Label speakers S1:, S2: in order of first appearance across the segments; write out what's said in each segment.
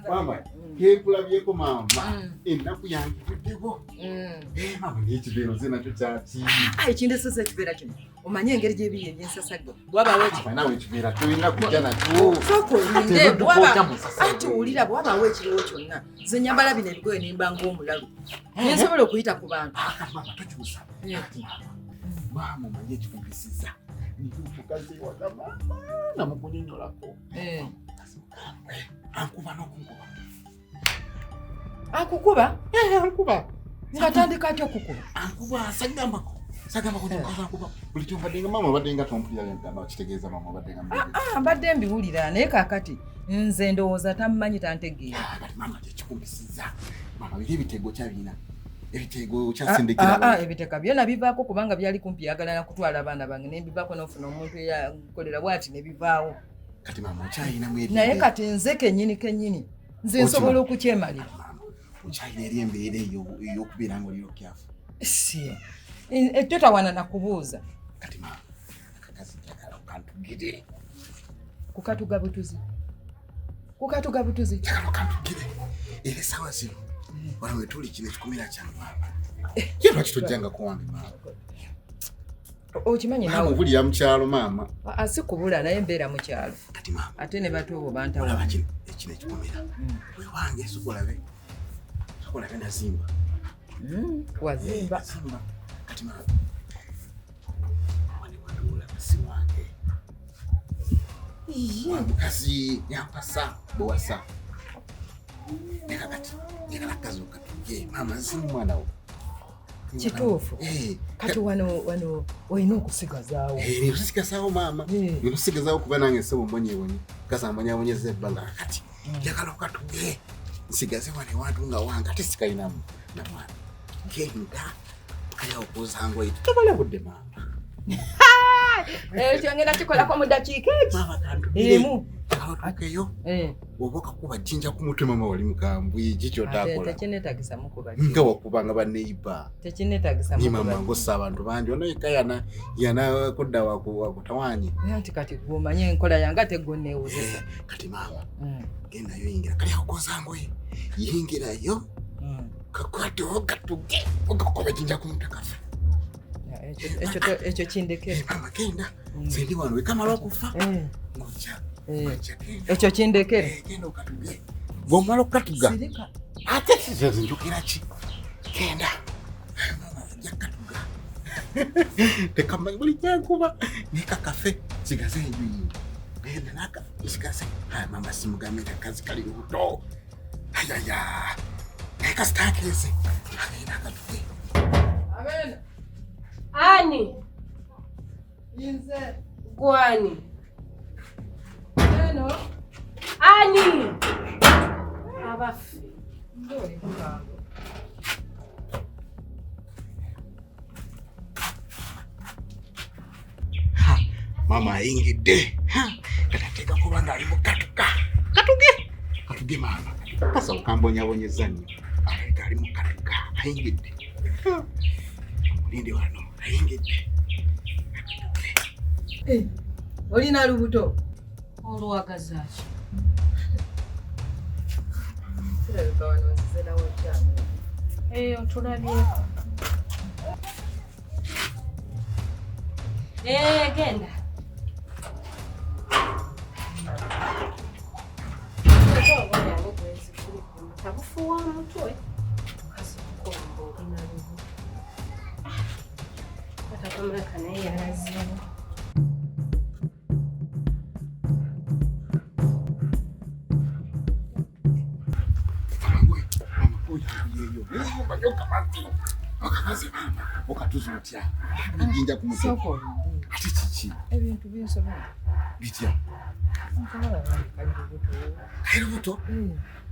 S1: Maama, kekulabyeko maama. Ennaku yange guddeko. Eh, maama, n'ekibeera nze nakyo kyaki?
S2: Ah, ekindesesa ekibeera kino. Omanye engeri gy'ebiri ebyensasagge. Bwabaawo eki.
S1: Maama, naawe ekibeera tolina kujja nakyo.
S2: Sooka olinde,
S1: Ate
S2: bwaba
S1: mu nsasagge.
S2: Ate wulira bwabaawo ekiriwo kyonna. Nze nyambala bino ebigoye ne mba ng'omulalu. Ne nsobola okuyita ku bantu.
S1: Ah, kati maama tokyusa. Kati maama, maama omanye ekikumpisiza. Ndi omukazi ewaka maama namukunyonyolako. Mukazi mukambwe. Ankuba n'okunkuba.
S2: Akukuba?
S1: Eh, ankuba.
S2: Ng'atandika atya okukuba?
S1: Ankuba sagambako. Sagambako nti omukazi ankuba. Bulijjo mbadde nga maama obadde nga tompulira byengamba kitegeeza maama obadde nga mbiwulira.
S2: Ah, mbadde mbiwulira naye kaakati nze ndowooza tammanyi tantegeera.
S1: Ah, kati maama kyekikumpisiza. Maama biri ebiteego kyabirina. Ebiteego kyasindikira
S2: Ah, ah,
S1: abantu.
S2: ebiteka byonna bivaako kubanga byali kumpi yagala na kutwala abaana bange ne mbivaako n'ofuna omuntu eyakolera bw'ati ne bivaawo.
S1: Kati maama okyayinamu eri
S2: Naye
S1: embeera.
S2: kati nze kennyini kennyini nze nsobola okukyemalira.
S1: Maama, okyayina eri embeera eyo ey'okubeera ng'oli okyafu.
S2: Si. Totawaana na kubuuza.
S1: Kati maama, akakazi njagala okantugire.
S2: Kukatuga butuzi. Kukatuga butuzi.
S1: Njagala okantugire. Era essaawa zino wano we tuli kino ekikomera kyange maama. Ye lwaki tojjangako wange maama?
S2: Okimanyi
S1: Maama
S2: naawe.
S1: obulira mu kyalo maama.
S2: Ah, si kubula naye mbeera mu kyalo.
S1: Kati maama,
S2: Ate ne bato bo
S1: olaba
S2: bantawaanya.
S1: kino ekino ekikomera. Wewange sooka olabe. Sooka olabe nazimba.
S2: Wazimba.
S1: Nazimba. Kati maama, wano wano olaba si wange. Wa mukazi yampasa bwewasa. Naye kakati njagala akazi okatugye maama nsi mwana wo.
S2: Kituufu.
S1: Eh,
S2: Kati wano wano olina okusigazaawo.
S1: Eh, nikusigazaawo maama. Nikusigazaawo kuba nange ssebo mbonyeebonye. Mukazi ambonyaabonyezza ebbanga kakati. Njagala okatuge. Nsigaze wano ewantu nga wange ate sikalinamu na mwana. Genda kaya okwoza ngoye. Tobala budde maama.
S2: Ekyo ngenda kikolako mu ddakiika eki.
S1: Maama kantugire.
S2: Emu.
S1: Njagala otuukeyo.
S2: Eh.
S1: Oba okakuba jjinja ku mutwe maama wali mukambwe ki
S2: Ate
S1: ky'otaakola.
S2: tekinneetagisa mukuba.
S1: Nga wakubanga banneyiba.
S2: Tekinneetagisa
S1: Ni
S2: mukuba.
S1: maama ng'ossa abantu bangi. Ono yekka yana yana kudda wakutawanye.
S2: Naye anti kati gwe omanye enkola yange ate gwe onneewozesa.
S1: Kati maama gendayo yingira kali akoza ngoye yingirayo kakwatewo katuge okakuba jjinja ku mutwe kafa.
S2: Ekyo kindekere.
S1: Maama genda nze ndi wano wekamala okufa ng'ojja ng'ojja genda.
S2: Ekyo kindekere.
S1: Eh, genda okatuge bw'omala okukatuga
S2: Sirika.
S1: ate sizo njogera ki genda maama ajja kukatuga tekamanyi buli kyankuba naye kakafe sigaze enju yingi genda naka sigaze. Ah, maama simugambe nti akazi kali lubuto ayaya naye kasita akeeze agenda akatuge.
S2: Abeena.
S3: Ani?
S2: Nze.
S3: Gwani?
S2: Eno.
S3: Ani? Abaffe.
S2: Nze oli mukambwe.
S1: Ha, maama ayingidde. Ha, kati ateeka kuba ng'ali mu katuka katuge katuge maama kasawo kambonyabonyeza nnyo alabika ali mu katuka ayingidde. Ha, mulinde wano ayingidde.
S2: Eh, olina lubuto?
S3: Olwagaza ki?
S2: Kirabika wano nzize nawo kyamu.
S3: Eh, otulabyeko. Eh, genda. Tabufu wa mutwe. Mukazi mukombo olina lubuto. Atakamuleka naye yalazeewo.
S1: Okamaze maama okatuza otya ejjinja ku mutwe
S2: Sooka olinde.
S1: ate kiki
S2: Ebintu binsobera.
S1: bitya
S2: Nkabala bange kali lubuto.
S1: kali lubuto.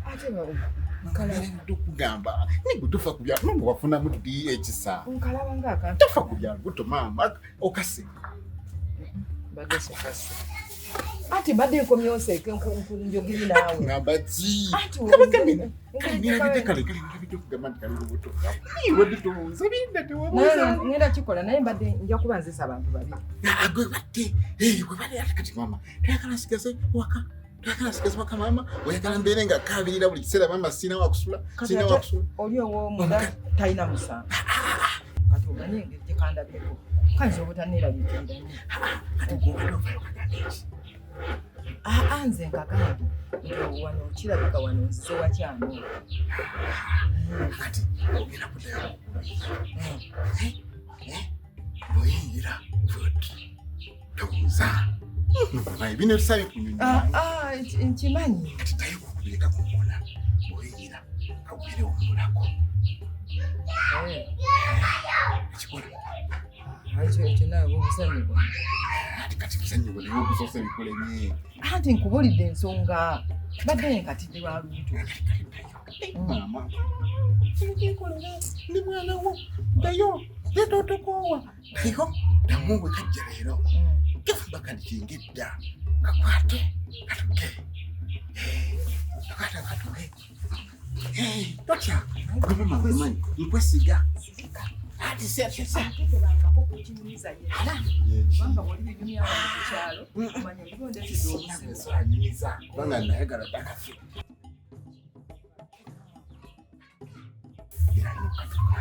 S2: Ate nkalaba.
S1: Nkalaba okugamba nigwe tofa ku bya maama wafunamu ddi ekisa
S2: Nkalaba ng'akantu.
S1: tofa ku bya lubuto maama okase.
S2: Mbadde sokase. Anti mbadde nkomyewo nseeke njogere naawe.
S1: Ngamba ki
S2: Anti
S1: kaba kamera kale nerabidde kale kale nerabidde okugamba nti kali lubuto iwe tutubuuza binda tewabuuza.
S2: Ngenda kikola naye mbadde nja kuba nzisa abantu babiri.
S1: Gwe batte gwe batte ate kati maama toyagala nsigaze waka. Toyagala nsigaze waka maama? Oyagala mbeere nga kaabirira buli kiseera maama sirina wakusula, sirina wakusula.
S2: Oli ow'omunda talina musango. Kati omanyi engeri gye kandabyeko. Kayinza obutanneeraliikirira nnyo.
S1: Kati gw'obadde ovaayo kagambye ki?
S2: Aa nze nkagambye nti wano kirabika wano nzize wakyamu.
S1: Kati ogenda kuddayo bw'oyingira voti tobuuza. Bino ebisa bikunyonyola.
S2: Nkimanyi.
S1: Kati ddayo kukubireka ku nkola bw'oyingira kagwire wummulako. Ekikola.
S2: Ekyo naawe obuzannyo bwange.
S1: Ati kati buzannyo bwo naye obusoose bikulemye.
S2: Anti nkubulidde ensonga. Badde nkatidde lwa lubuto.
S1: Maama. Ndi mwana wo. Ddayo. Leeta otokoowa. Ddayo. Ddamu bwe kajja leero. Kafumba kati ngedda. Kakwate. Katuke. Kakwate katuke. Totya. Gwe mama nkumanyi. Nkwesiga. Ati se se se.
S2: Ate tebangako kukinyumiza yenna. Kubanga bw'oli binyumya wano ku kyalo, omanya oliba ondeetedde obuzibu.
S1: Anyumiza. Kubanga nayagala dda kafe. Era alina okukatuka.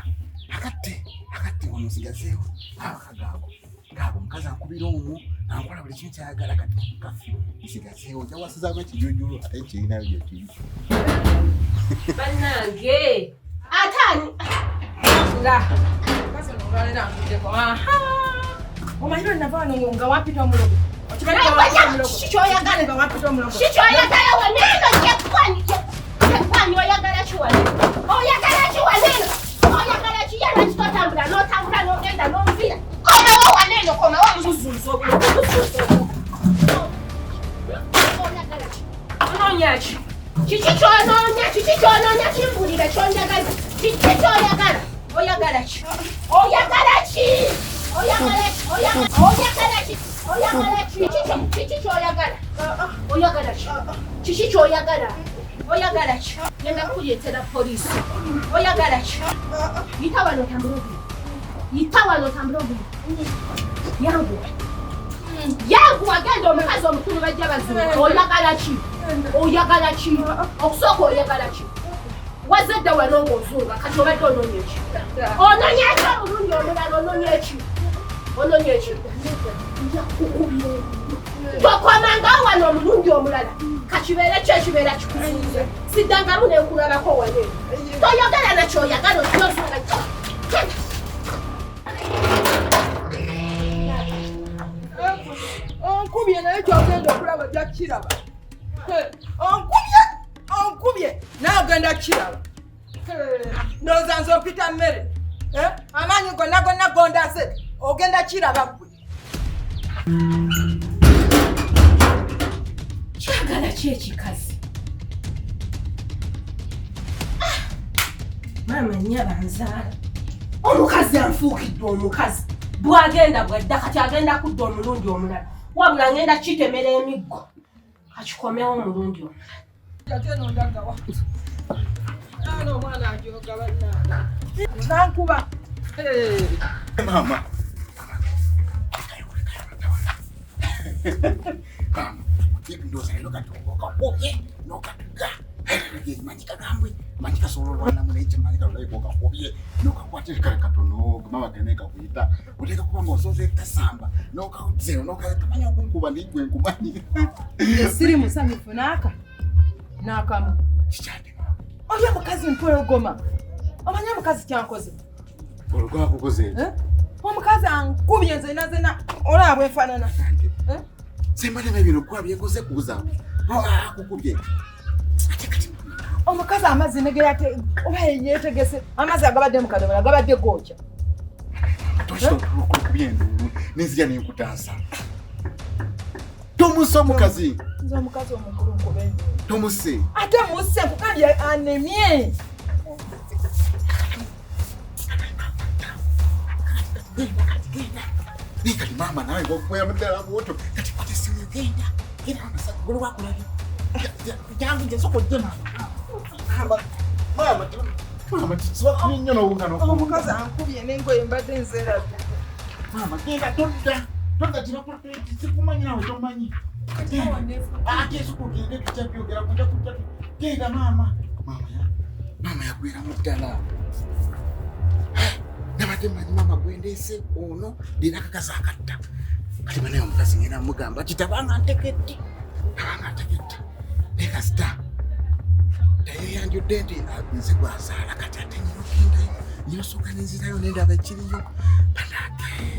S1: Akatte, akatte wano nsigazeewo. Abaka gaabo. Gaabo omukazi ankubira omwo, ankola buli kimu ky'ayagala kati kafe. Nsigazeewo. Kyawasizaamu ekijuujulu ate kirinayo gye kiri.
S3: Bannange, ate ani?
S2: Nga. Omukazi ono olwaleero ankuddeko. Aha! Omanyi lwe nava wano nga wampita omulogo. Okimanyi nga wampita omulogo?
S3: Kiki ky'oyagala?
S2: Nga wampita omulogo.
S3: Kiki ky'oyagala wano eno? Kyekwani, kyekwani oyagala ki wano? Oyagala ki wano eno? Oyagala ki? Ye lwaki totambula n'otambula n'ogenda n'onvira? Komawo wano eno, komawo muzunza obulogo, muzunza obulogo. Oyagala ki? Onoonya ki? Kiki ky'onoonya? Kiki ky'onoonya? Kimbulire ky'onjagaza. Kiki ky'oyagala? Oyagala ki? Oyagala ki? Oyagala ki? Oyagala ki? Oyagala ki? Kiki ky'oyagala? Oyagala ki? Kiki ky'oyagala? Oyagala ki? Ngenda kukuleetera poliisi. Oyagala ki? Yita wano otambule ogende. Yita wano otambule ogende. Yanguwa. Yanguwa genda omukazi omukulu bajja bazuula. Oyagala ki? Oyagala ki? Okusooka oyagala ki? Wazze dda wano ng'ozunga kati obadde onoonya ki? Onoonya ki omulundi omulala onoonya ki? Onoonya ki? Nja kukubira enyo. Tokomangawo wano omulundi omulala. Kakibeere ki ekibeera kikuzinze. Siddangamu ne nkulabako wano eno. Toyogera na ky'oyagala ozunga.
S2: Onkubye naye ky'ogenda okulaba ojja kukiraba. Onkubye! Onkubye! Naye ogenda kukiraba. Ndowooza nze ompita mmere. Amaanyi gonna gonna gondaze. Ogenda kiraba ggwe.
S3: Kyagala ki ekikazi? Maama nnyaba nzaala. Omukazi anfuukidde omukazi. Bw'agenda bw'adda kati agenda kudda omulundi omulala. Wabula ngenda kitemera emiggo. Kakikomewo omulundi omulala.
S2: Ate eno ndagawa. Ano omwana ajoga bannange. Nankuba.
S1: Maama. Maama, ndowooza leero kati okakubye n'okatuga. Manyi kagambwe, manyi kasobola olwanamu naye kyemanyi kalolayo okakubye n'okakwata kale katono maama kene kakuyita. Oteeka kuba ng'osooze kasamba n'okazero n'okamanyi okunkuba naye gwe nkumanyi.
S2: Nze siri musanyufu n'aka n'akamu.
S1: Kikyadde.
S2: Oli omukazi mpologoma. Omanyi omukazi kyankoze?
S1: Olugoma kukoze eki?
S2: Omukazi ankubye nze nazena olaba bwe nfaanana.
S1: Sembadde bino kuba byekoze kubuza. Akukubye. Ate kati
S2: omukazi amazzi ne geyate oba yeetegese amazzi agabadde mu kadomola gabadde gookya.
S1: Tokikubye enduulu nenzija nenkutaasa. Tomusse omukazi.
S2: Nze omukazi omukulu nkuba enduulu.
S1: Tomusse.
S2: Ate musse nkugambye anemye.
S1: Naye kati maama nawe ng'okubeera muddala bw'otyo kati kwata essimu genda genda amasaka golo wakulabye. Jangu nje sooka ojje maama. Maama, maama, kisobola nnyo n'owunga n'okuwunga.
S2: Omukazi ankubye n'engoye mbadde nzeerabye.
S1: Maama genda todda. Todda kino sikumanyi nawe tomanyi. Ate sooka ogende, tujja byogera kujja kujja. Genda maama. Maama yagweramu ddala. Nabadde manyi maama gwendeese ono leero akakazi akatta. Kati banaye omukazi ngenda mugamba kitabanga ntegedde, tabanga ntegedde, naye kasita teyeyanjudde nti nze gwazaala. Kati ate nyina ogendayo, nyina osooka nenzirayo nendaba ekiriyo. Banange.